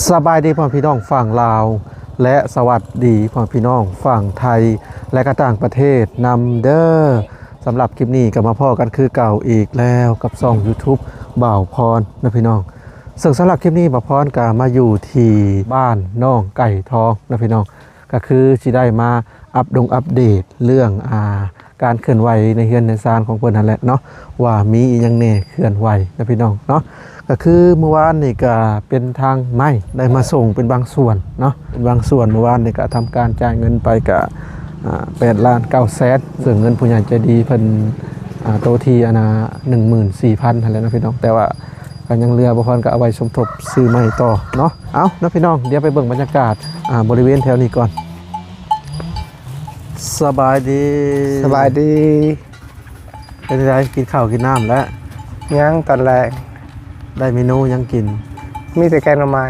ສະບາຍດີພໍ່ແມ່ພີ່ນ້ອງຝັ່ງລາວ ແລະ ສະຫວັດດີພໍ່ແມ່ພີ່ນ້ອງຝັ່ງໄທ ແລະ ກະຕ່າງປະເທດນຳເດີ. ສຳລັບຄລິບນີ້ກໍມາພໍ້ກັນຄືເກົ່າອີກແລ້ວກັບຊ່ອງ YouTube ບ່າວພອນເນາະພີ່ນ້ອງ. ເຊິ່ງສຳລັບຄລິບນີ້ບ່າວພອນກໍມາຢູ່ທີ່ບ້ານໜອງໄກ່ທອງເນາະພີ່ນ້ອງ. ກໍຄືຊິໄດ້ມາອັບດົງອັບເດດເລື່ອງ ອ່າ ການເຄື່ອນໄຫວໃນເຮືອນໃນຊານຂອງເພິ່ນຫັ້ນແຫຼະເນາະ ວ່າມີອີ່ຫຍັງແດ່ເຄື່ອນໄຫວນະພີ່ນ້ອງເນາະ. ກໍຄືມື້ວານນີ້ກໍເປັນທາງໄມ້ໄດ້ມາສົ່ງເປັນບາງສ່ວນເນາະ ເປັນບາງສ່ວນ. ມື້ວານນີ້ກໍທຳການຈ່າຍເງິນໄປກໍ ອ່າ ແປດລ້ານເກົ້າແສນ ເຊິ່ງເງິນຜູ້ໃຫຍ່ໃຈດີເພິ່ນ ອ່າ ໂຕທີ່ອັນນ່າ ໜຶ່ງໝື່ນສີ່ພັນຫັ້ນແຫຼະເນາະພີ່ນ້ອງ. ແຕ່ວ່າ ກໍຍັງເຫຼືອ ບ່າວພອນກໍເອົາໄວ້ສົມທົບຊື້ໃໝ່ຕໍ່ເນາະ. ເອົາເນາະພີ່ນ້ອງ ດຽວໄປເບິ່ງບັນຍາກາດ ອ່າ ບໍລິເວນແຖວນີ້ກ່ອນ. ສະບາຍດີ. ສະບາຍດີ. ເປັນຈັ່ງໃດ ກິນເຂົ້າກິນນ້ຳແລ້ວ? ຍັງ ຕອນແລງ. ໄດ້ເມນູຫຍັງກິນ? ມີແຕ່ແກງໜໍ່ໄມ້.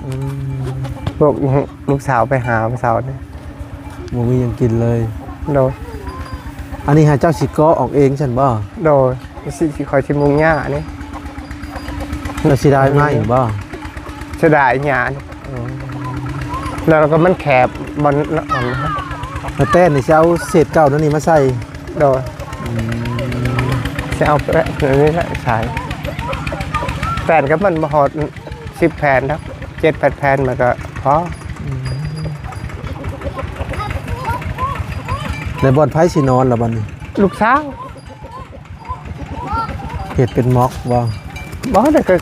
ອືມ ພວກລູກສາວໄປຫາມື້ເຊົ້ານີ້ ບໍ່ມີຫຍັງກິນເລີຍ. ໂດຍ. ອັນນີ້ຫາເຈົ້າຊິເກາະອອກເອງຊັ້ນບໍ່? ໂດຍ. ຊິ ຊິ ຂ້ອຍຊິມຸງຫຍ້ານີ້. ແລ້ວຊິໄດ້ໄມ້ບໍ່? ເສຍດາຍຫຍ້ານີ້. ອໍ ແລ້ວກໍມັນແຄບບ່ອນອັນ ແລ້ວແປ້ນນີ້ຊິເອົາເສດເກົ່ານັ້ນນີ້ມາໃສ່? ໂດຍ. ອືມ ຊິເອົາແປ້ນນີ້ແຫຼະໃສ່. ແປ້ນກໍມັນບໍ່ຮອດ ສິບແຜ່ນດອກ ເຈັດແປດແຜ່ນມັນກໍພໍ. ອືມ ແລ້ວບ່ອນໃຜຊິນອນລະບັດນີ້? ລູກສາວ. ເຮັດເປັນໝອກບໍ່? ບໍ່ ແລ້ວກໍ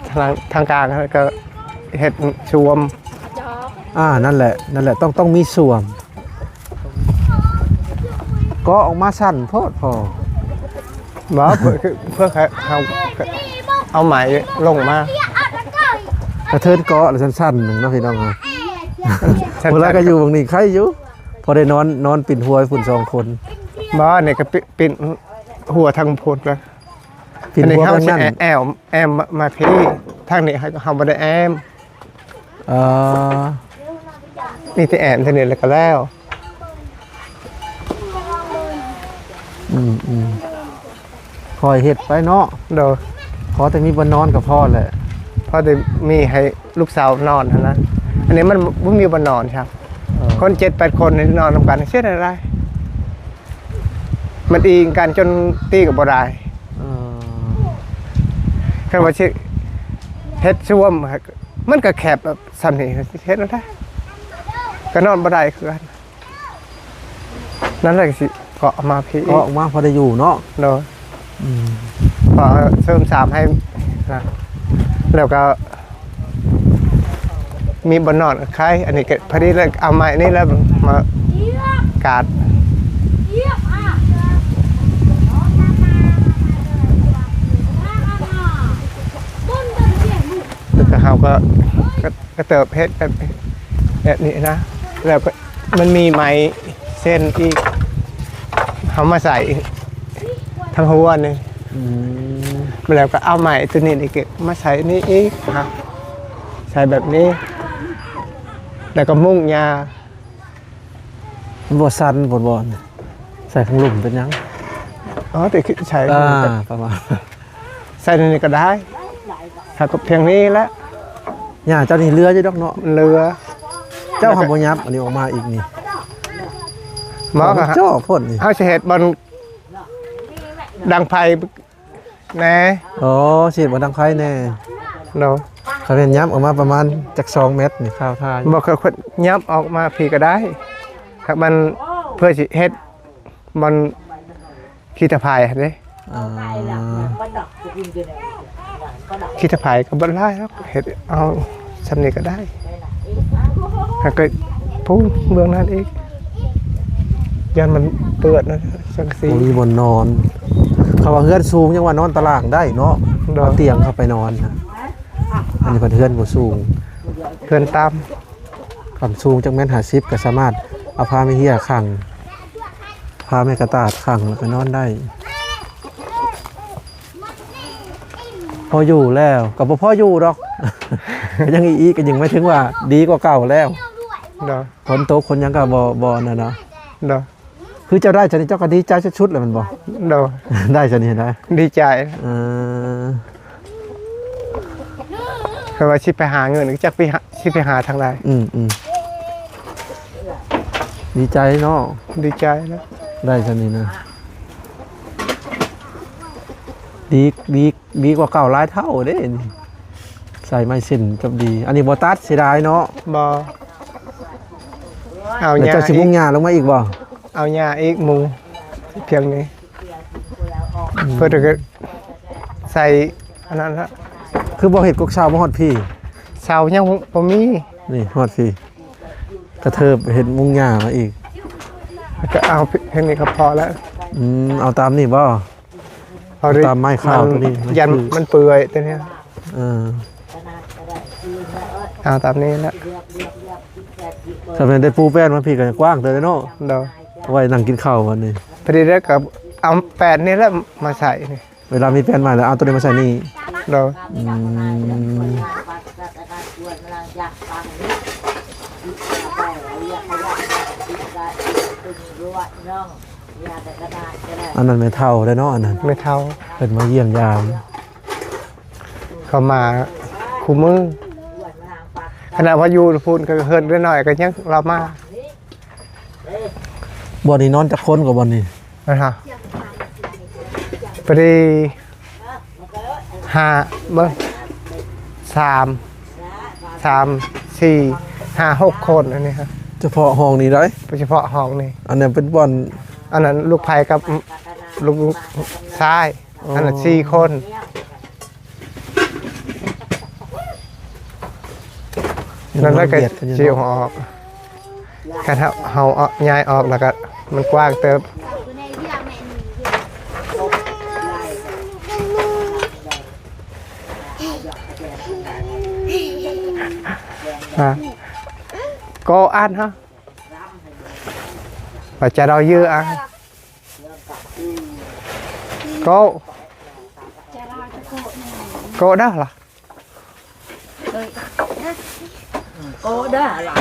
ທາງ ທາງກາງກໍເຮັດສ້ວມ. ອ່າ ນັ້ນແຫຼະ ນັ້ນແຫຼະ ຕ້ອງ ຕ້ອງມີສ້ວມ. ເກາະອອກມາສັ້ນໂພດພໍ. ບໍ່ ເພື່ອ ເພື່ອໃຫ້ເຮົາເອົາໄມ້ລົງມາ. ກະເທີນເກາະລະສັ້ນໆໜຶ່ງເນາະພີ່ນ້ອງເນາະ. ພຸ້ນລະກໍຢູ່ໝ່ອງນີ້ໄຄຢູ່ ພໍໄດ້ນອນ ນອນປິ່ນຫົວພຸ້ນສອງຄົນ. ບໍ່ ນີ້ກໍປິ່ນ ປິ່ນຫົວທາງພຸ້ນນະ. ປິ່ນຫົວທາງນັ້ນ. ອັນນີ້ເຮົາຊິແອມ ແອມມາ ມາພີ້ ທາງນີ້ເຮົາ ເຮົາບໍ່ໄດ້ແອມ. ເອີ ມີແຕ່ແອມເທົ່ານີ້ແລ້ວກໍແລ້ວ. ອືມໆ ຄ່ອຍເຮັດໄປເນາະ. ໂດຍ. ຂໍແຕ່ມີບ່ອນນອນກໍພໍແຫຼະ ພໍໄດ້ມີໃຫ້ລູກສາວນອນຫັ້ນນະ. ອັນນີ້ມັນບໍ່ມີບ່ອນນອນຊ້ຳ. ເອີ ຄົນເຈັດແປດຄົນນີ້ນອນນຳກັນ ເຮັດແນວໃດ? ມັນອີງກັນຈົນຕີກໍບໍ່ໄດ້. ເອີ ຄັນວ່າຊິເຮັດສ້ວມ ມັນກໍແຄບແບບສ່ຳນີ້ ເຮັດແນວໃດ? ກໍນອນບໍ່ໄດ້ຄືກັນ. ນັ້ນແຫຼະ ກໍຊິເກາະມາພີ້ ເກາະອອກມາພໍໄດ້ຢູ່ເນາະ. ໂດຍ. ອືມ ພໍເສີມສາມໃຫ້ນະ ແລ້ວກໍມີບ່ອນນອນໄຄ. ອັນນີ້ກໍພໍດີແລ້ວ ເອົາໄມ້ນີ້ແລ້ວມາກາດ. ແລ້ວກໍເຮົາກໍ ກະເຕີບເຮັດແບບ ແບບນີ້ນະ. ແລ້ວກໍມັນມີໄມ້ເສັ້ນອີກ ເຮົາມາໃສ່ທາງຫົວນີ້. ອືມ ແລ້ວກໍເອົາໄມ້ໂຕນີ້ອີກມາໃສ່ນີ້ອີກ ໃສ່ແບບນີ້ ແລ້ວກໍມຸງຫຍ້າ. ມັນບໍ່ສັ່ນບໍ່ ບໍ່ ໃສ່ທາງລຸ່ມເປັນຫຍັງ? ອໍ ແຕ່ໃສ່ ອ່າ ປະມານ ໃສ່ໃນນີ້ກໍໄດ້ ຫາກໍພຽງນີ້ແຫຼະ. ຫຍ້າເຈົ້ານີ້ເຫຼືອຢູ່ດອກເນາະ. ເຫຼືອ. ເຈົ້າຫາບໍ່ຫຍັບອັນນີ້ອອກມາອີກນີ້. ບໍ່ ກໍຈ່ອໂພດນີ້ ເຮົາຊິເຮັດບ່ອນດັງໄຟແດ່. ອໍ ຊິເຮັດບ່ອນດັງໄຟແດ່. ໂດຍ. ຄັນແມ່ນຫຍັບອອກມາປະມານຈັກສອງແມັດນີ້ ຄາວທ່າຢູ່. ບໍ່ ຄັນຫຍັບອອກມາພີ້ກໍໄດ້ ຖ້າມັນ ເພື່ອຊິເຮັດບ່ອນ ຂີ້ຕະໄພຫັ້ນເດ້. ອ່າ ຂີ້ຕະໄພກໍບໍ່ຫຼາຍດອກ ເຮັດເອົາສ່ຳນີ້ກໍໄດ້. ແລ້ວກໍພຸ້ນເບື້ອງນັ້ນອີກ ຢ້ານມັນເປື້ອນນະ ສັງກະສີ ບໍ່ມີບ່ອນນອນ. ເຂົາວ່າເຮືອນສູງຍັງວ່ານອນຕາລ່າງໄດ້ເນາະ. ໂດຍ. ເອົາຕຽງເຂົ້າໄປນອນນະ. ອັນນີ້ພັດເຮືອນບໍ່ສູງ ເຮືອນຕ່ຳ. ຄັນສູງຈັກແມັດຫ້າສິບ ກໍສາມາດເອົາຜ້າແມ່ເຮຍຂັງ ຜ້າແມ່ກະຕາດຂັງ ແລ້ວກໍນອນໄດ້. ພໍຢູ່ແລ້ວ ກໍບໍ່ພໍຢູ່ດອກ ກໍຍັງອີກ ກໍຍັງ ໝາຍເຖິງວ່າດີກວ່າເກົ່າແລ້ວ. ໂດຍ. ຝົນຕົກ ຝົນຫຍັງກໍບໍ່ ບໍ່ນັ້ນເນາະ. ໂດຍ. ຄືເຈົ້າໄດ້ຊະນີ້ ເຈົ້າກໍດີໃຈສຸດໆແລ້ວແມ່ນບໍ່? ໂດຍ. ໄດ້ຊະນີ້ນະ ດີໃຈ. ເອີ. ແຕ່ວ່າຊິໄປຫາເງິນ ຈັກໄປຫາ ຊິໄປຫາທາງໃດ. ອືມໆ ດີໃຈເນາະ ດີໃຈນະ ໄດ້ຊ່ຳນີ້ນະ ດີ ດີ ດີກວ່າເກົ່າຫຼາຍເທົ່າເດ້. ໃສ່ໄມ້ເສັ້ນກັບດີ ອັນນີ້ບໍ່ຕັດ ເສຍດາຍເນາະ. ບໍ່ ເອົາຫຍ້າ ແລ້ວເຈົ້າຊິມຸງຫຍ້າລົງມາອີກບໍ່? ເອົາຫຍ້າອີກມຸງພຽງນີ້ ອືມ ເພິ່ນກໍໃສ່ອັນນັ້ນລະ. ຄືບໍ່ເຮັດກົກເຊົາມາຮອດພີ້? ເຊົາຍັງບໍ່ມີ ນີ້ຮອດພີ້ ກະເທີບເຮັດມຸງຫຍ້າມາອີກ ກະເອົາພຽງນີ້ກໍພໍແລ້ວ. ອືມ ເອົາຕາມນີ້ບໍ່? ເອົາຕາມໄມ້ຂາວໂຕນີ້ ມັນ ມັນຄື ຢ້ານມັນເປື່ອຍໂຕນີ້. ເອີ ເອົາຕາມນີ້ລະ ຖ້າແມ່ນໄດ້ປູແປ້ນມາພີ້ກໍກວ້າງເຕີບເນາະ. ໂດຍ ເອົາໄວ້ນັ່ງກິນເຂົ້າບັດນີ້ ພໍດີແລ້ວກໍເອົາແປ້ນນີ້ແຫຼະມາໃສ່ນີ້ ເວລາມີແປ້ນໃໝ່ແລ້ວເອົາໂຕນີ້ມາໃສ່ນີ້. ໂດຍ ອືມ ອັນນັ້ນແມ່ເຖົ້າເດ້ເນາະ ອັນນັ້ນ ແມ່ເຖົ້າ ເພິ່ນມາຢ້ຽມຢາມ ເຂົາມາຄູ່ມື້ ຂະໜາດວ່າຢູ່ພຸ້ນກໍເຮືອນນ້ອຍໆ ກໍຍັງລາວມາ. ບ່ອນນີ້ນອນຈັກຄົນກໍບ່ອນນີ້? ນະຮະ ພໍດີຫ້າ ເບິ່ງ ສາມ ສາມ ສີ່ ຫ້າ ຫົກຄົນ ອັນນີ້ຮະ ສະເພາະຫ້ອງນີ້ໄດ໋ ສະເພາະຫ້ອງນີ້. ອັນນັ້ນເປັນບ່ອນ ອັນນັ້ນລູກໃພ້ກັບລູກຊາຍ. ອໍ ອັນນັ້ນສີ່ຄົນ ນັ້ນລະກໍຊິອອກ ຄັນເຮົາ ເຮົາຍ້າຍອອກແລ້ວກໍມັນກວ້າງເຕີບ. ອາ ກໍອ່ານຮະ ວ່າຈະເຮົາເຍອະອາ ໂກະ ໂກະເດີລະ ໂກະເດີລະ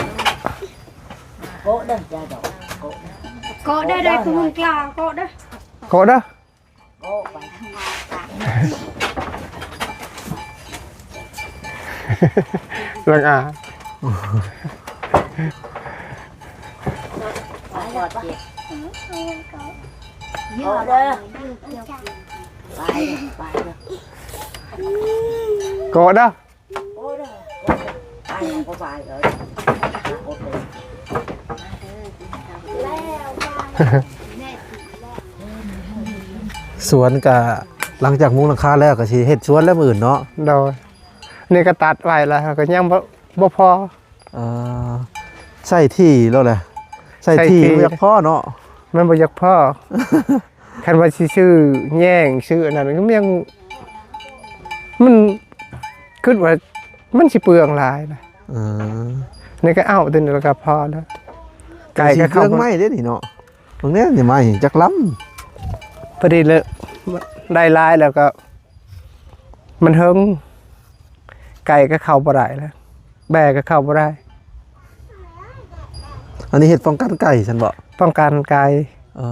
ໂກະເດີ ໂກະເດີ ໂກະເດີ ໂກະເດີ ໂກະເດີ ໂກະເດີ ໂກະເດີ. ຫຼັງອາ ໂກະເດີ. ສວນກະ ຫຼັງຈາກມຸງຫຼັງຄາແລ້ວກະຊິເຮັດສວນແລ້ວມື້ອື່ນເນາະ. ໂດຍ ນີ້ກະຕັດໄວ້ແລ້ວ ກະຍັງບໍ່ ບໍ່ພໍ. ເອີ ໃຊ້ທີ່ແລ້ວແຫຼະ ໃຊ້ທີ່ ໃຊ້ທີ່ ມັນບໍ່ຢາກພໍເນາະ ມັນບໍ່ຢາກພໍ. ຄັນວ່າຊິຊື້ແຍງຊື້ອັນນັ້ນ ມັນຍັງ ມັນຄິດວ່າມັນຊິເປືອງຫຼາຍນະ. ເອີ ນີ້ກະເອົາຕົວນີ້ລະກະພໍແລ້ວ ໄກ່ກະເຂົ້າ ເຄື່ອງໄມ້ເດ້ນີ້ເນາະ. ເບິ່ງແດ່ນີ້ໄມ້ຈັກລຳ ພໍດີເລີຍ ໄດ້ຫຼາຍແລ້ວກະ ມັນເຫິງ ໄກ່ກໍເຂົ້າບໍ່ໄດ້ແລ້ວ ແບ້ກໍເຂົ້າບໍ່ໄດ້. ອັນນີ້ເຮັດປ້ອງກັນໄກ່ຊັ້ນບໍ? ປ້ອງກັນໄກ່. ເອີ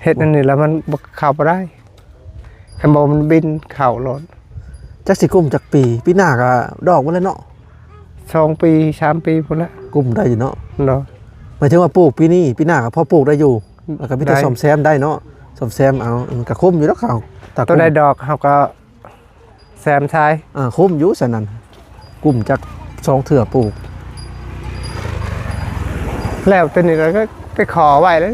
ເຮັດອັນນີ້ແລ້ວມັນບໍ່ ເຂົ້າບໍ່ໄດ້ ຄັນບໍ່ມັນບິນເຂົ້າໂລດ. ຈັກຊິກຸ້ມຈັກປີ? ປີໜ້າກໍດອກໝົດແລ້ວເນາະ. ສອງປີ ສາມປີພຸ້ນແຫຼະ ກຸ້ມໄດ້ຢູ່ເນາະ. ໂດຍ ໝາຍເຖິງວ່າປູກປີນີ້ ປີໜ້າກໍພໍປູກໄດ້ຢູ່ ແລ້ວກໍມີແຕ່ ໄດ້ ສ້ອມແຊມໄດ້ເນາະ. ສ້ອມແຊມເອົາ ມັນກໍຄຸ້ມຢູ່ດອກເຂົາ ຖ້າ ໂຕ ກຸ້ມ ໄດ້ດອກເຮົາກໍ ແຊມຊາຍ ອ່າ ຄຸ້ມຢູ່ຊັ້ນນັ້ນ ກຸ້ມຈັກສອງເທື່ອປູກ. ແລ້ວໂຕນີ້ລະກໍໄປຂໍໄວ້ແລ້ວ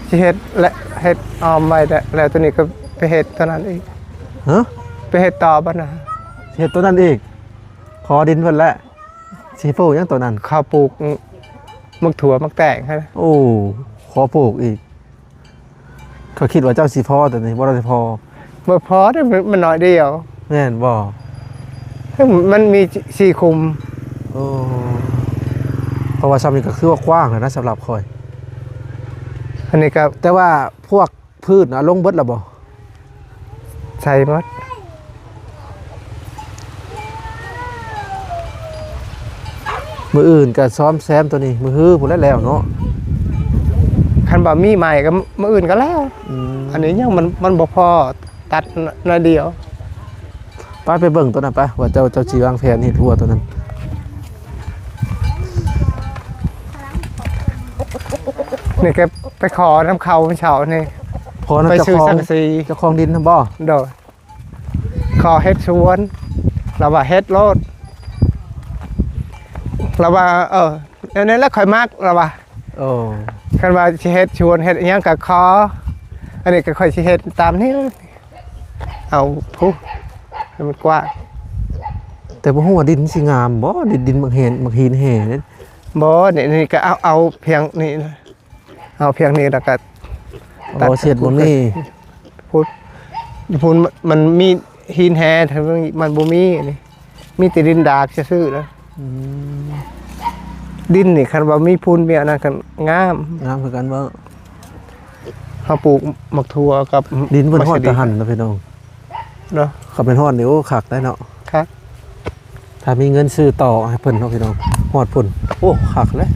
ຊິເຮັດແລະ ເຮັດອ້ອມໄວ້ແລ້ວ ແລ້ວໂຕນີ້ກໍໄປເຮັດໂຕນັ້ນອີກ. ຮະ? ໄປເຮັດຕໍ່ບັດນະ ຊິເຮັດໂຕນັ້ນອີກ. ຂໍດິນເພິ່ນແຫຼະ ຊິປູກຫຍັງໂຕນັ້ນ? ເຂົາປູກໝາກຖົ່ວໝາກແຕງຫັ້ນ. ໂອ້ ຂໍປູກອີກ. ຂ້ອຍຄິດວ່າເຈົ້າຊິພໍ ແຕ່ນີ້ບໍ່ໄດ້ພໍ. ບໍ່ພໍເດ້ ມັນ ມັນໜ້ອຍດຽວ. ແມ່ນບໍ່? ມັນມີສີ່ ສີ່ຂຸມ. ໂອ້ ເພາະວ່າຊ່ຳນີ້ກໍຄືວ່າກວ້າງແລ້ວນະ ສຳລັບຂ້ອຍ. ອັນນີ້ກໍ ແຕ່ວ່າພວກ ພືດນະ ລົງເບິດແລ້ວບໍ່? ໃສ່ໝົດ. ມື້ອື່ນກໍຊ້ອມແຊມໂຕນີ້ ມື້ຮືພຸ້ນແຫຼະແລ້ວເນາະ. ຄັນວ່າມີໃໝ່ກໍມື້ອື່ນກໍແລ້ວ. ອືມ ອັນນີ້ຍັງ ມັນ ມັນບໍ່ພໍ ຕັດໜ້ອຍດຽວ. ໄປ ໄປເບິ່ງໂຕນັ້ນໄປ ວ່າເຈົ້າ ເຈົ້າຊິວາງແຜນເຮັດຮົ້ວໂຕນັ້ນ. ນີ້ກໍໄປຂໍນຳເຂົາມື້ເຊົ້ານີ້ ຂໍນຳ ໄປຊື້ ເຈົ້າຂອງ ສັງກະສີ ເຈົ້າຂອງດິນຫັ້ນບໍ່? ໂດຍ ຂໍເຮັດສວນ ລາວວ່າເຮັດໂລດ ລາວວ່າ ເອີ ແນວນີ້ແຫຼະຂ້ອຍມັກ ລາວວ່າ. ໂອ້ ຄັນວ່າຊິເຮັດສວນເຮັດອີ່ຫຍັງກໍຂໍ ອັນນີ້ກໍຂ້ອຍຊິເຮັດຕາມນີ້ ເອົາພຸ້ນໃຫ້ມັນກວ້າງ. ແຕ່ບໍ່ຮູ້ວ່າດິນຊິງາມບໍ່ ດິນ ດິນໝາກເຫັນ ໝາກຫີນແຫ່ເດ້. ບໍ່ ນີ້ ນີ້ກໍເອົາ ເອົາພຽງນີ້ນະ ເອົາພຽງນີ້ແລ້ວກໍ ອໍ ຕັດ ເສດບ່ອນນີ້ ພຸ້ນ ຢູ່ພຸ້ນມັນມີຫີນແຫ່ ແຖວນີ້ມັນບໍ່ມີ ອັນນີ້ມີແຕ່ດິນດາກຊື່ໆນະ. ອືມ ດິນນີ້ຄັນວ່າມີຝຸ່ນມີອັນນັ້ນກໍງາມ ງາມຄືກັນບໍ່? ເຮົາປູກໝາກຖົ່ວກັບ ດິນເພິ່ນຮອດແຕ່ຫັ້ນນະພີ່ນ້ອງເນາະ. ຄັນເປັນຮອດນີ້ ໂອ້ ຄັກໄດ໋ເນາະ ຄັກ. ຖ້າມີເງິນຊື້ຕໍ່ໃຫ້ເພິ່ນເນາະພີ່ນ້ອງ ຮອດພຸ້ນ ໂອ້ ຄັກເລີຍ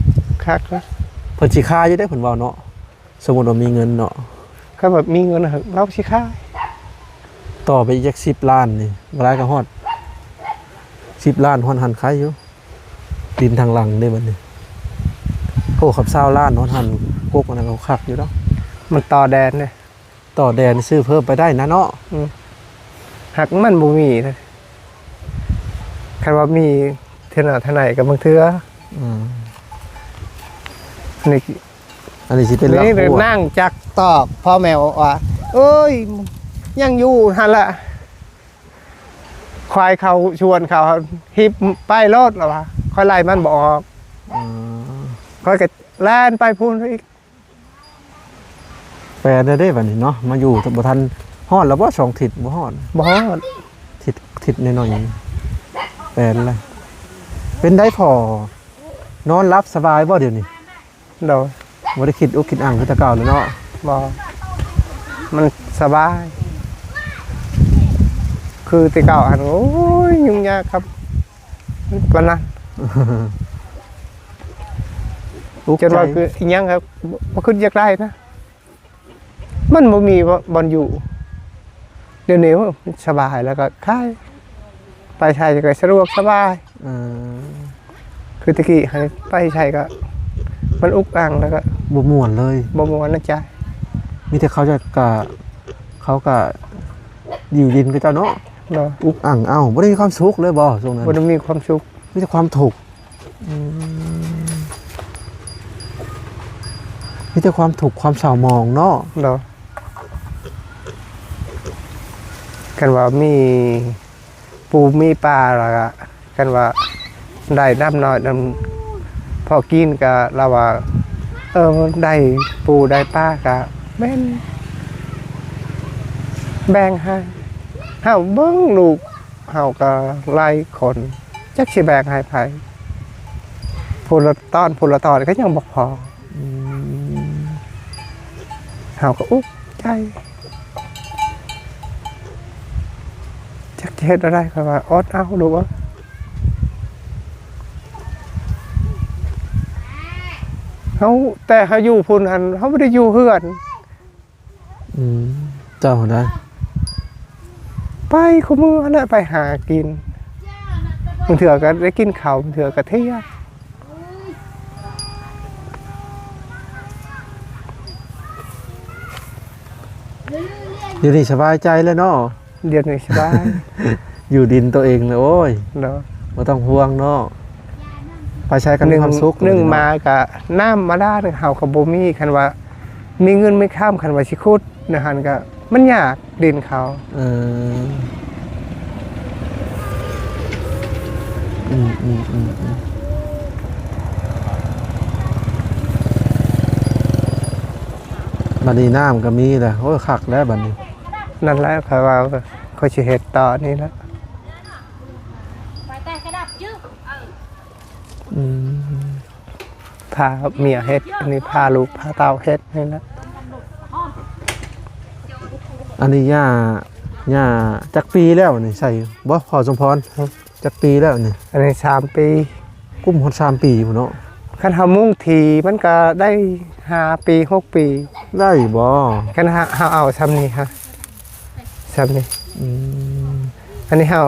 ຄັກເລີຍ. ເພິ່ນຊິຂາຍຢູ່ເດ້ ເພິ່ນເວົ້າເນາະ ສົມມຸດວ່າມີເງິນເນາະ ຄັນວ່າມີເງິນຫັ້ນລາວຊິຂາຍ ຕໍ່ໄປອີກຈັກສິບລ້ານນີ້ ບໍ່ຫຼາຍກໍຮອດສິບລ້ານ ຮອດຫັ້ນຂາຍຢູ່. ດິນທາງຫຼັງເດ້ບັດນີ້ ໂອ້ ຄັນຊາວລ້ານຮອດຫັ້ນ ກົກອັນນັ້ນກໍຄັກຢູ່ດອກ ມັນຕໍ່ແດນເດ້. ຕໍ່ແດນຊື້ເພີ່ມໄປໄດ້ນະເນາະ. ອືມ ຫາກມັນບໍ່ມີນະ ຄັນວ່າມີເທື່ອໜ້າເທື່ອໃນກໍບາງເທື່ອ. ອືມ ນີ້ ອັນນີ້ຊິເປັນຫຼັກ ນີ້ເປັນ ຮົ້ວ ນັ່ງຈັກຕອກພໍ່ແມ່ວ່າ ເອີຍ ຍັງຢູ່ຫັ້ນລະ ຄວາຍເຂົ້າສວນເຂົາ ຮີບໄປໂລດລະວ່າ ຂ້ອຍໄລ່ມັນບໍ່ອອກ. ອືມ ຂ້ອຍກໍແລ່ນໄປພຸ້ນອີກ. ແປນແລ້ວເດ້ບັດນີ້ເນາະ ມາຢູ່ບໍ່ທັນຮອດແລ້ວບໍ່ ສອງທິດບໍ່ຮອດ ບໍ່ຮອດ ທິດ ທິດໜ້ອຍໆ ແປນແລ້ວ. ເປັນໃດພໍ່ ນອນຫຼັບສະບາຍບໍ່ດຽວນີ້? ໂດຍ ບໍ່ໄດ້ຄິດອຸກຄິດອັ່ງຄືແຕ່ເກົ່າແລ້ວເນາະ? ບໍ່ ມັນສະບາຍ ຄືແຕ່ເກົ່າຫັ້ນ ໂອ້ຍ ຫຍຸ້ງຍາກຄັບ ປານນັ້ນ ອຸກໃຈ ຈົນວ່າຄືອີ່ຫຍັງກໍບໍ່ ບໍ່ຄິດຢາກໄດ້ນະ ມັນບໍ່ມີບ່ອນຢູ່. ດຽວນີ້ ໂອ້ ສະບາຍ ແລ້ວກໍຂາຍ ໄປໃສກໍສະດວກສະບາຍ. ເອີ ຄືແຕ່ກີ້ຫັ້ນໄປໃສກໍມັນອຸກອັ່ງ ແລ້ວກໍບໍ່ມ່ວນເລີຍ ບໍ່ມ່ວນໃນໃຈ. ມີແຕ່ເຂົາຈະກະ ເຂົາກະຢູ່ດິນຂະເຈົ້າເນາະ. ບໍ່ ອຸກອັ່ງ ເອົ້າ ບໍ່ໄດ້ມີຄວາມສຸກເລີຍບໍ່ຊ່ວງນັ້ນ? ບໍ່ໄດ້ມີຄວາມສຸກ ມີແຕ່ຄວາມທຸກ. ອືມ ມີແຕ່ຄວາມທຸກຄວາມເສົ້າໝອງເນາະ. ໂດຍ ຄັນວ່າມີປູມີປາ ແລ້ວກະຄັນວ່າໄດ້ນຳໜ້ອຍນຳພໍກິນ ກະລາວວ່າ ເອີ ໄດ້ປູໄດ້ປາກະແມ່ນແບ່ງໃຫ້. ເຮົາເບິ່ງລູກ ເຮົາກໍຫຼາຍຄົນ ຈັກຊິແບ່ງໃຫ້ໃຜ ຜູ້ລະຕອນ ຜູ້ລະຕອນກໍຍັງບໍ່ພໍ. ອືມ ເຮົາກໍອຸກໃຈ ຈັກຊິເຮັດແນວໃດ ຂ້ອຍວ່າ ອົດເອົາລູກເອີຍ. ເຮົາ ແຕ່ເຮົາຢູ່ພຸ້ນຫັ້ນ ເຮົາບໍ່ໄດ້ຢູ່ເຮືອນ. ອືມ ເຈົ້າຫັ້ນນະ ໄປຄູ່ມື້ຫັ້ນແຫຼະ ໄປຫາກິນ ບາງເທື່ອກໍໄດ້ກິນເຂົ້າ ບາງເທື່ອກໍທ່ຽງ. ດຽວນີ້ສະບາຍໃຈແລ້ວເນາະ? ດຽວນີ້ສະບາຍ ຢູ່ດິນໂຕເອງເລີຍ ໂອ້ຍ ໂດຍ ບໍ່ຕ້ອງຫ່ວງເນາະ. ໄປໃສກໍມີຄວາມສຸກ ໜຶ່ງມາກໍນ້ຳມາດາເຮົາກໍບໍ່ມີ ຄັນວ່າມີເງິນມີຄຳ ຄັນວ່າຊິຂຸດໃນຫັ້ນກໍມັນຍາກດິນເຂົາ. ເອີ ອືມໆໆໆ ບັດນີ້ນ້ຳກໍມີແລ້ວ ໂອ້ຍ ຄັກແລ້ວບັດນີ້. ນັ້ນແຫຼະ ຂ້ອຍວ່າຂ້ອຍຊິເຮັດຕໍ່ນີ້ແຫຼະ. ອືມ ພາເມຍເຮັດ ອັນນີ້ພາລູກພາເຕົ້າເຮັດນີ້ແຫຼະ. ອັນນີ້ຫຍ້າ ຫຍ້າຈັກປີແລ້ວນີ້ ໃສ່ບໍ່ ພໍ່ສົມພອນ? ຮະ? ຈັກປີແລ້ວນີ້? ອັນນີ້ສາມປີ. ກຸ້ມຮອດສາມປີພຸ້ນເນາະ. ຄັນເຮົາມຸງຖີ່ມັນກໍໄດ້ຫ້າປີ ຫົກປີ. ໄດ້ບໍ່? ຄັນເຮົາ ເຮົາເອົາຊ່ຳນີ້ຮະ ຊ່ຳນີ້. ອືມ ອັນນີ້ເຮົາ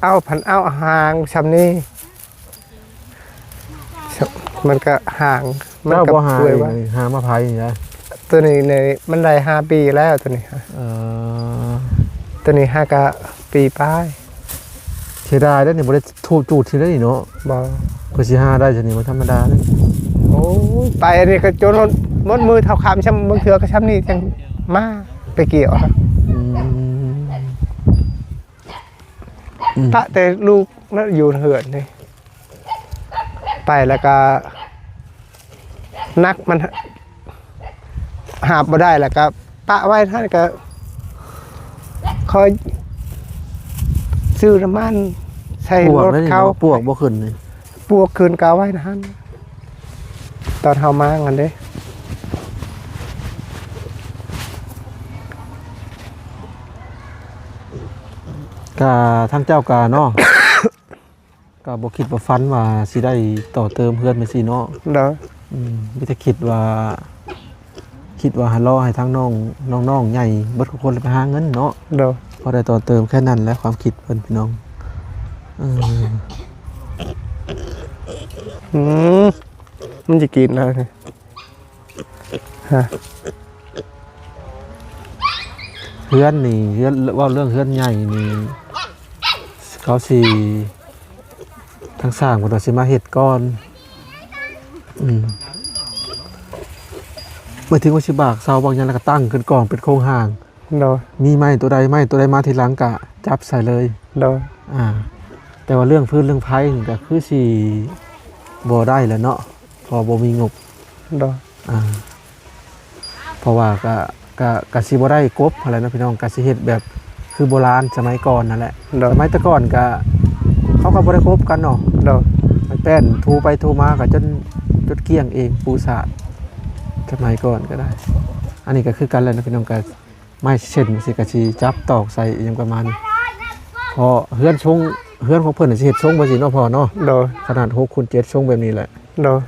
ເອົາ ພັນເອົາຫາງຊ່ຳນີ້ ມັນກະຫາງ ມັນກະເປື່ອຍໄວ. ເຈົ້າບໍ່ຫາເອງ ຫາມາໄຜນີ້ນະ? ໂຕນີ້ນີ້ມັນໄດ້ຫ້າປີແລ້ວ ໂຕນີ້. ເອີ ໂຕນີ້ຫາກະປີປາຍ. ເສຍດາຍເດ້ນີ້ ບໍ່ໄດ້ ໂທດຈູດຊິໄດ້ນີ້ເນາະ. ບໍ່ ເພິ່ນຊິຫາໄດ້ຊະນີ້ບໍ່ທຳມະດາເດ້. ໂອ້ຍ ໄປອັນນີ້ກໍຈົນໝົດ ໝົດມື້ເທົ່າຄ່ຳ ຊ່ຳບາງເທື່ອກໍຊ່ຳນີ້ຈັ່ງມາໄປກ່ຽວ. ອືມ ອືມ ປະແຕ່ລູກນັ້ນຢູ່ເຮືອນນີ້ ໄປແລ້ວກໍໜັກ ມັນ ຫາບບໍ່ໄດ້ ແລ້ວກໍປະໄວ້ຫັ້ນ ກໍຄ່ອຍຊື້ນ້ຳມັນໃສ່ລົດເຂົາ. ປວກບໍ່ຂຶ້ນນີ້ ປວກຂຶ້ນກໍເອົາໄວ້ຫັ້ນ ຕອນເຮົາມາຫັ້ນເດ້. ກະທາງເຈົ້າກະເນາະ ກໍບໍ່ຄິດບໍ່ຝັນວ່າຊິໄດ້ຕໍ່ເຕີມເຮືອນແມ່ນຊີ້ເນາະ. ໂດຍ ອືມ ມີແຕ່ຄິດວ່າ ຄິດວ່າໃຫ້ລໍໃຫ້ທາງນ້ອງ ນ້ອງໆໃຫຍ່ເບິດທຸກຄົນ ແລ້ວໄປຫາເງິນເນາະ. ໂດຍ ພໍໄດ້ຕໍ່ເຕີມແຄ່ນັ້ນແຫຼະ ຄວາມຄິດເພິ່ນ ພີ່ນ້ອງ. ເອີ ອືມ ມັນຈະກິນແລ້ວນີ້ ຮະ. ເຮືອນນີ້ ເຮືອນ ເວົ້າເລື່ອງເຮືອນໃຫຍ່ນີ້ ເຂົາຊິ ທາງຊ່າງເພິ່ນວ່າຊິມາເຮັດກ່ອນ. ອືມ ໝາຍເຖິງວ່າຊິບາກເສົາບາງຢ່າງ ແລ້ວກໍຕັ້ງຂຶ້ນກ່ອນເປັນໂຄງຮ່າງ. ໂດຍ ມີໄມ້ຕົວໃດ ໄມ້ຕົວໃດມາທີຫຼັງກະຈັບໃສ່ເລີຍ. ໂດຍ ອ່າ ແຕ່ວ່າເລື່ອງຟືນເລື່ອງໄຟນີ້ກະຄືຊິບໍ່ໄດ້ແຫຼະເນາະ ເພາະບໍ່ມີງົບ. ໂດຍ ອ່າ ເພາະວ່າກະ ກະ ກະຊິບໍ່ໄດ້ກົບຫັ້ນແຫຼະເນາະພີ່ນ້ອງ ກະຊິເຮັດແບບຄືໂບລານສະໄໝກ່ອນນັ້ນແຫຼະ. ໂດຍ ສະໄໝແຕ່ກ່ອນກະ ເຂົາກໍບໍ່ໄດ້ກົບກັນເນາະ. ໂດຍ ໄມ້ແປ້ນ ຖູໄປຖູມາກໍຈົນ ຈົນກ້ຽງເອງ ປູສາດ ສະໄໝກ່ອນກໍໄດ້. ອັນນີ້ກໍຄືກັນແຫຼະເນາະພີ່ນ້ອງ ກໍ ໄມ້ເສັ້ນຊີ້ກະຊິຈັບຕອກໃສ່ອີ່ຫຍັງປະມານນີ້ ເພາະເຮືອນຊົງ ເຮືອນຂອງເພິ່ນຊິເຮັດຊົງແບບຊີ້ເນາະພໍ່ເນາະ. ໂດຍ ຂະໜາດຫົກຄູນເຈັດຊົງແບບນີ້ແຫຼະ. ໂດຍ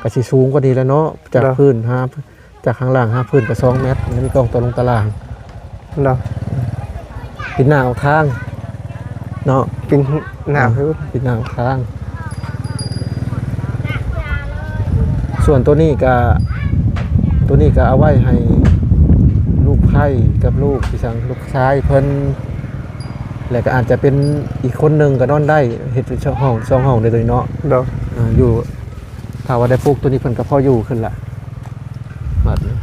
ກະຊິສູງກວ່ານີ້ແຫຼະເນາະ ຈາກ ໂດຍ ພື້ນຫາ ຈາກຂ້າງລ່າງຫາພື້ນກະສອງແມັດ ມັນມີກອງຕໍ່ລົງຕາລ່າງ. ໂດຍ ປິດໜ້າອອກທາງເນາະ ປິດໜ້າ ອ່າ ຄື ປິດໜ້າອອກທາງ. ສ່ວນໂຕນີ້ກະ ໂຕນີ້ກະເອົາໄວ້ໃຫ້ລູກໃພ້ກັບລູກ ທີ່ສັງ ລູກຊາຍເພິ່ນ ແລະກະອາດຈະເປັນອີກຄົນໜຶ່ງກະນອນໄດ້ ເຮັດເປັນສອງຫ້ອງ ສອງຫ້ອງໄດ້ໂຕນີ້ເນາະ. ໂດຍ ອ່າ ຢູ່ ຖ້າວ່າໄດ້ປຸກໂຕນີ້ເພິ່ນກະພໍຢູ່ຂຶ້ນລະ. ບາດນີ້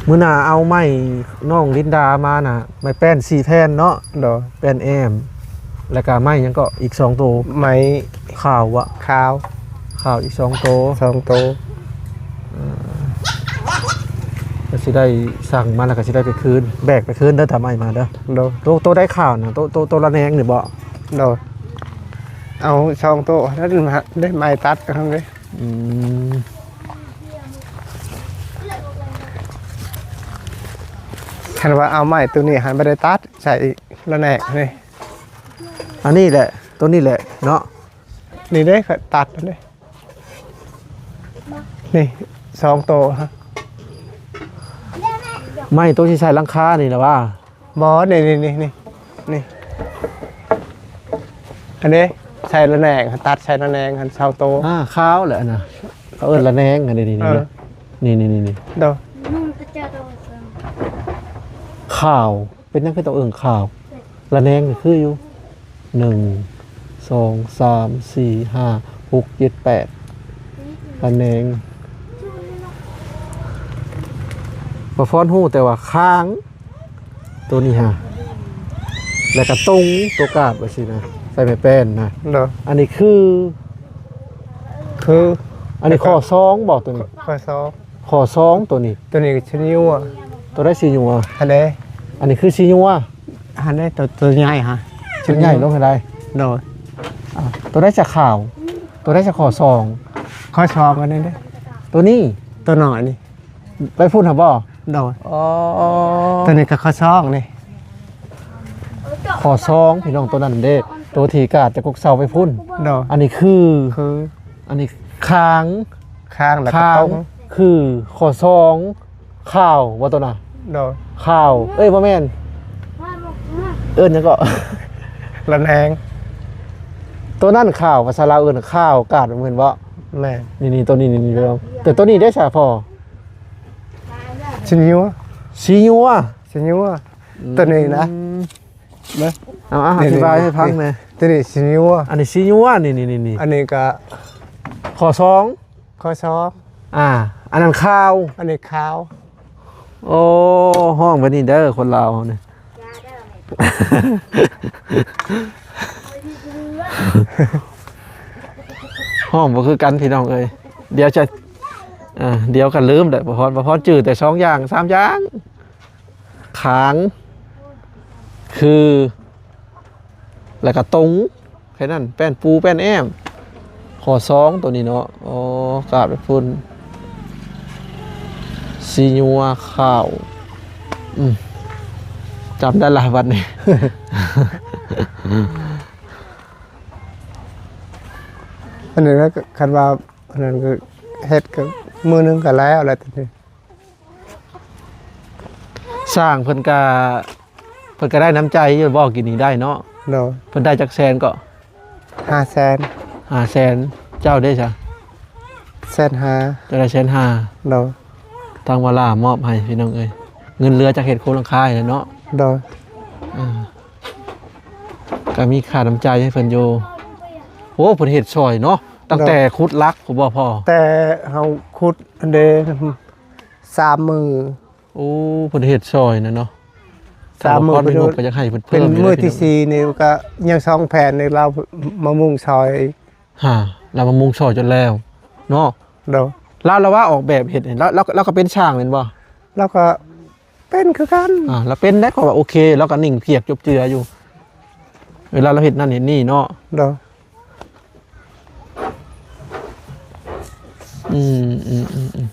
ມື້ໜ້າເອົາໄມ້ນ້ອງລິນດາມານະ ໄມ້ແປ້ນສີ່ແຜ່ນເນາະ. ໂດຍ ແປ້ນແອ້ມ ແລ້ວກະໄມ້ຫຍັງເກາະ ອີກສອງໂຕ ໄມ້ຂາວວະ ຂາວ ຂາວອີກສອງໂຕ ສອງໂຕ. ເອີ ກະຊິໄດ້ສັ່ງມາແລ້ວກະຊິໄດ້ໄປຄືນ ແບກໄປຄືນເດີ ຖ້າໄມ້ມາເດີ. ໂດຍ ໂຕ ໂຕໃດຂາວນະ ໂຕ ໂຕ ໂຕລະແນງນີ້ບໍ? ໂດຍ ເອົາສອງໂຕນັ້ນມາ ໄດ້ໄມ້ຕັດກັນເດ້. ອືມ ຄັນວ່າເອົາໄມ້ໂຕນີ້ຫັ້ນບໍ່ໄດ້ຕັດ ໃສ່ລະແນງນີ້ ອັນນີ້ແຫຼະ ໂຕນີ້ແຫຼະເນາະ. ນີ້ເດ້ ຕັດເດ້ ນີ້ສອງໂຕ ໄມ້ໂຕທີ່ໃສ່ຫຼັງຄານີ້ລະວ່າ. ບໍ່ ນີ້ ນີ້ ນີ້ ນີ້ ອັນນີ້ໃສ່ລະແນງ ຕັດໃສ່ລະແນງຫັ້ນ ຊາວໂຕ. ອ່າ ຂາວແຫຼະອັນນະ ເຂົາເອີ້ນລະແນງອັນນີ້. ນີ້ ເອີ ນີ້ ນີ້ ນີ້ ນີ້ ໂດຍ ຂາວ ເປັນຫຍັງຄືຕ້ອງເອີ້ນຂາວ? ລະແນງກໍຄືຢູ່ ໜຶ່ງ ສອງ ສາມ ສີ່ ຫ້າ ຫົກ ເຈັດ ແປດ ລະແນງ. ປາຟອນຮູ້ແຕ່ວ່າຄາງ ໂຕນີ້ຫາ ແລ້ວກະຕົງ ໂຕກາບວ່າຊີ້ນະ ໃສ່ໄມ້ແປ້ນນະ. ໂດຍ ອັນນີ້ຄື ຄື ອັນນີ້ ແລ້ວກະ ຂໍ້ສອງບໍ ໂຕນີ້ ຂໍ້ສອງ ຂໍ້ສອງ ໂຕນີ້ ໂຕນີ້ຊິຍົວ ໂຕໃດຊິຍົວ ຫັ້ນເດ້ ອັນນີ້ຄືຊິຍົວ ຫັ້ນເດ້ ໂຕ ໂຕໃຫຍ່ຫາ ໂຕໃຫຍ່ລົງຫັ້ນໄດ໋. ໂດຍ ອ່າ ໂຕໃດຈະຂາວ ໂຕໃດຈະຂໍ້ສອງ ຂໍ້ສອງອັນນີ້ເດ້ ໂຕນີ້ ໂຕນ້ອຍນີ້ ໄປພຸ້ນຫາບໍ່? ໂດຍ ອໍ ໂຕນີ້ກໍຂໍ້ສອງນີ້ ຂໍ້ສອງ ພີ່ນ້ອງ ໂຕນັ້ນເດ້ ໂຕທີ່ກາດຈະກົກເສົາໄປພຸ້ນ. ໂດຍ ອັນນີ້ຄື ຄື ອັນນີ້ຄາງ ຄາງ ແລ້ວກໍຕົງ ຄື ຂໍ້ສອງ ຂາວບໍ່ໂຕນະ? ໂດຍ ຂ່າວ ເອີຍ ບໍ່ແມ່ນ ເອີ້ນຫຍັງເກາະ? ລະແນງ ໂຕນັ້ນຂ່າວ ພາສາລາວເອີ້ນຂ່າວກາດ ແມ່ນບໍ່? ແມ່ນ ນີ້ໆ ໂຕນີ້ ນີ້ໆ ແຕ່ໂຕນີ້ເດ້ສາພໍ່? ຊິຍົວ ຊິຍົວ ຊິຍົວ ອືມ ໂຕນີ້ນະ ເບິ່ງ ເອົາໆ ອະທິບາຍໃຫ້ຟັງແດ່. ໂຕນີ້ຊິຍົວ ອັນນີ້ຊິຍົວ ນີ້ໆໆ ອັນນີ້ກະ ຂໍ້ສອງ ຂໍ້ສອງ ອ່າ ອັນນັ້ນຂ່າວ ອັນນີ້ຂ່າວ. ໂອ້ ຮ້ອງແບບນີ້ເດີ ຄົນລາວເຮົານີ້ ຮ້ອງບໍ່ຄືກັນພີ່ນ້ອງເອີຍ. ດຽວຈະ ເອີ ດຽວກໍລືມແຫຼະ ບໍ່ພອນ ບໍ່ພອນຈື່ແຕ່ສອງຢ່າງສາມຢ່າງ ຂາງ ຄື ແລ້ວກໍຕົງ ແຄ່ນັ້ນ ແປ້ນປູແປ້ນແອ້ມ ຂໍ້ສອງໂຕນີ້ເນາະ. ອໍ ກາດໄປພຸ້ນ ຊິຍົວ ຂ່າວ ອືມ ຈຳໄດ້ລະບັດນີ້. ອັນນັ້ນນະ ຄັນວ່າອັນນັ້ນກໍເຮັດກໍມື້ໜຶ່ງກໍແລ້ວແຫຼະ ຊ່າງເພິ່ນກະ ເພິ່ນກະໄດ້ນ້ຳໃຈຢູ່ບໍ່ ກິນນີ້ໄດ້ເນາະ. ໂດຍ ເພິ່ນໄດ້ຈັກແສນເກາະ? ຫ້າແສນ ຫ້າແສນ. ເຈົ້າເດ້ຊະ? ແສນຫ້າ. ເຈົ້າໄດ້ແສນຫ້າ. ໂດຍ ທາງວາລາມອບໃຫ້ພີ່ນ້ອງເອີຍ ເງິນເຫຼືອຈາກເຮັດໂຄງຫຼັງຄານີ້ແຫຼະເນາະ. ໂດຍ ເອີ ກະມີຄ່ານ້ຳໃຈໃຫ້ເພິ່ນຢູ່. ໂອ້ ເພິ່ນເຮັດຊ່ອຍເນາະ ຕັ້ງແຕ່ ໂດຍ ຂຸດຫຼັກພຸ້ນບໍ່ພໍ່? ແຕ່ເຮົາຂຸດອັນເດ ສາມມື້. ໂອ້ ເພິ່ນເຮັດຊ່ອຍນະເນາະ. ສາມມື້ ແຕ່ວ່າພໍມີງົບກໍຢາກໃຫ້ເພິ່ນເພີ່ມ ເປັນມື້ທີສີ່ນີ້ກໍຍັງສອງແຜ່ນນີ້ ລາວມາມຸງຊ່ອຍ. ຫາ ລາວມາມຸງຊ່ອຍຈົນແລ້ວເນາະ. ໂດຍ ລາວ ລາວວ່າອອກແບບເຮັດນີ້ ລາວ ລາວ ລາວກໍເປັນຊ່າງແມ່ນບໍ່? ລາວກໍເປັນຄືກັນ. ອ່າ ລາວເປັນໄດ້ ເພາະວ່າໂອເຄ ລາວກໍນິ່ງພຽກຈົບເຈືອຢູ່ ເວລາລາວເຮັດນັ້ນເຮັດນີ້ເນາະ. ໂດຍ ອືມ ອືມ ອືມ ອືມ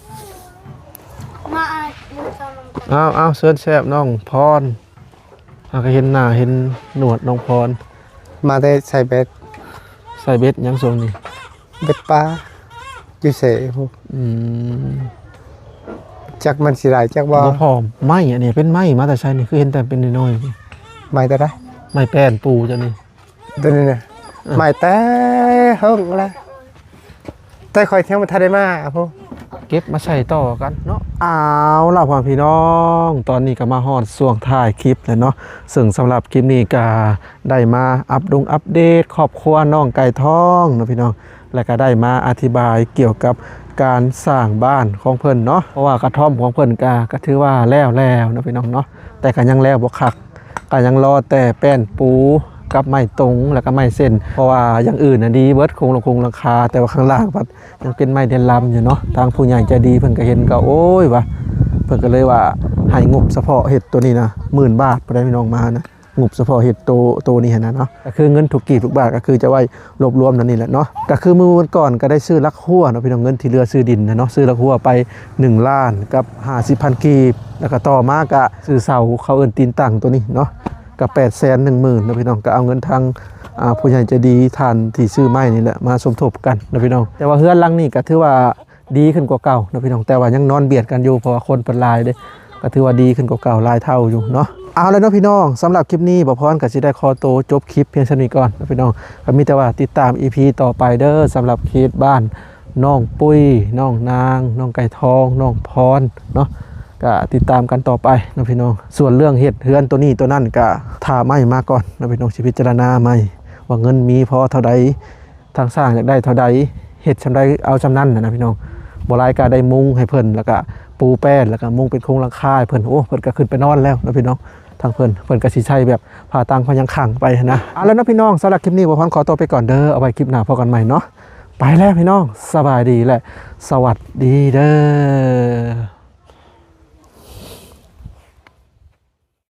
ມາ ອ້າຍ ກິນເຂົ້ານຳກັນ. ເອົາ ເອົາ ເຊີນແຊບນ້ອງພອນ. ເຮົາກໍເຫັນໜ້າເຫັນໜວດນ້ອງພອນ. ມາແຕ່ໃສ່ເບັດ. ໃສ່ເບັດຫຍັງຊ່ວງນີ້? ເບັດປາ ຢູ່ເສພຸ້ນ. ອືມ ຈັກມັນຊິໄດ້ຈັກບໍ່? ບໍ່ພໍໄມ້ ອັນນີ້ເປັນໄມ້ມາແຕ່ໃສນີ້? ຄືເຫັນແຕ່ເປັນນ້ອຍໆ ໄມ້ແຕ່ໃດ? ໄມ້ແປ້ນປູເຈົ້ານີ້. ຕົວນີ້ນະ ເອີ ໄມ້ແຕ່ເຫິງແລ້ວ ແຕ່ຂ້ອຍຍັງບໍ່ທັນໄດ້ມາພຸ້ນ ເກັບມາໃສ່ຕໍ່ກັນເນາະ. ເອົາລະ ພໍ່ພີ່ນ້ອງ ຕອນນີ້ກໍມາຮອດຊ່ວງທ້າຍຄລິບແລ້ວເນາະ ເຊິ່ງສຳລັບຄລິບນີ້ກໍໄດ້ມາອັບດົງອັບເດດຄອບຄົວນ້ອງໄກ່ທອງເນາະພີ່ນ້ອງ ແລ້ວກໍໄດ້ມາອະທິບາຍກ່ຽວກັບການສ້າງບ້ານຂອງເພິ່ນເນາະ ເພາະວ່າກະທ່ອມຂອງເພິ່ນກໍ ກໍຖືວ່າແລ້ວແລ້ວເນາະພີ່ນ້ອງເນາະ ແຕ່ກໍຍັງແລ້ວບໍ່ຄັກ. ກໍຍັງລໍແຕ່ແປ້ນປູກັບໄມ້ຕົງ ແລ້ວກໍໄມ້ເສັ້ນ ເພາະວ່າຢ່າງອື່ນນະດີເບິດ ໂຄງ ໂຄງຫຼັງຄາ ແຕ່ວ່າຂ້າງລ່າງພັດຍັງເປັນໄມ້ແດນລຳຢູ່ເນາະ. ທາງຜູ້ໃຫຍ່ໃຈດີເພິ່ນກໍເຫັນກໍ ໂອ້ຍ ວ່າ ເພິ່ນກໍເລີຍວ່າໃຫ້ງົບສະເພາະເຮັດໂຕນີ້ນະ ໝື່ນບາດພຸ້ນໃດ໋ ພີ່ນ້ອງມານະ ງົບສະເພາະເຮັດໂຕ ໂຕນີ້ຫັ້ນນະເນາະ. ກໍຄືເງິນທຸກກີບທຸກບາດກໍຄືຈະໄວ້ ລວບລວມນັ້ນນີ້ແຫຼະເນາະ ກໍຄືມື້ວັນກ່ອນກໍໄດ້ຊື້ຫຼັກຮົ້ວເນາະພີ່ນ້ອງ ເງິນທີ່ເຫຼືອຊື້ດິນນະເນາະ ຊື້ຫຼັກຮົ້ວໄປໜຶ່ງລ້ານກັບຫ້າສິບພັນກີບ ແລ້ວກໍຕໍ່ມາກໍຊື້ເສົາ ເຂົາເອີ້ນຕີນຕັ້ງໂຕນີ້ເນາະ ກໍແປດແສນໜຶ່ງໝື່ນເນາະພີ່ນ້ອງ ກໍເອົາເງິນທາງ ອ່າ ຜູ້ໃຫຍ່ໃຈດີທ່ານທີ່ຊື້ໄມ້ນີ້ແຫຼະມາສົມທົບກັນເນາະພີ່ນ້ອງ. ແຕ່ວ່າເຮືອນຫຼັງນີ້ກໍຖືວ່າ ດີຂຶ້ນກວ່າເກົ່າເນາະພີ່ນ້ອງ ແຕ່ວ່າຍັງນອນບຽດກັນຢູ່ ເພາະວ່າຄົນເພິ່ນຫຼາຍເດ້ ກໍຖືວ່າດີຂຶ້ນກວ່າເກົ່າຫຼາຍເທົ່າຢູ່ເນາະ. ເອົາລະເນາະພີ່ນ້ອງ ສຳລັບຄລິບນີ້ ບ່າວພອນກໍຊິໄດ້ຂໍໂຕຈົບຄລິບພຽງສ່ຳນີ້ກ່ອນເນາະພີ່ນ້ອງ ກໍມີແຕ່ວ່າຕິດຕາມອີພີຕໍ່ໄປເດີ ສຳລັບເຂດບ້ານນ້ອງປຸ້ຍ ນ້ອງນາງ ນ້ອງໄກ່ທອງ ນ້ອງພອນເນາະ ກໍຕິດຕາມກັນຕໍ່ໄປເນາະພີ່ນ້ອງ. ສ່ວນເລື່ອງເຮັດເຮືອນໂຕນີ້ໂຕນັ້ນ ກໍຖ້າໄມ້ມາກ່ອນເນາະພີ່ນ້ອງ ຊິພິຈາລະນາໃໝ່ວ່າເງິນມີພໍເທົ່າໃດ ທາງຊ່າງຢາກໄດ້ເທົ່າໃດ ເຮັດສ່ຳໃດເອົາສ່ຳນັ້ນນະພີ່ນ້ອງ. ບໍ່ຫຼາຍກໍໄດ້ມຸງໃຫ້ເພິ່ນ ແລ້ວກໍປູແປ້ນ ແລ້ວກໍມຸງເປັນໂຄງຫຼັງຄາໃຫ້ເພິ່ນ ໂອ້ ເພິ່ນກໍຂຶ້ນໄປນອນແລ້ວເນາະພີ່ນ້ອງ. ທາງເພິ່ນ ເພິ່ນກໍຊິໃສ່ແບບຜ້າຕ່າງຜ້າຫຍັງຂັງໄປຫັ້ນນະ. ເອົາລະເນາະພີ່ນ້ອງ ສຳລັບຄລິບນີ້ ບ່າວພອນຂໍຕົວໄປກ່ອນເດີ ເອົາໄວ້ຄລິບໜ້າພໍ້ກັນໃໝ່ເນາະ. ໄປແລ້ວພີ່ນ້ອງ ສະບາຍດີ ແລະ ສະຫວັດດີເດີ.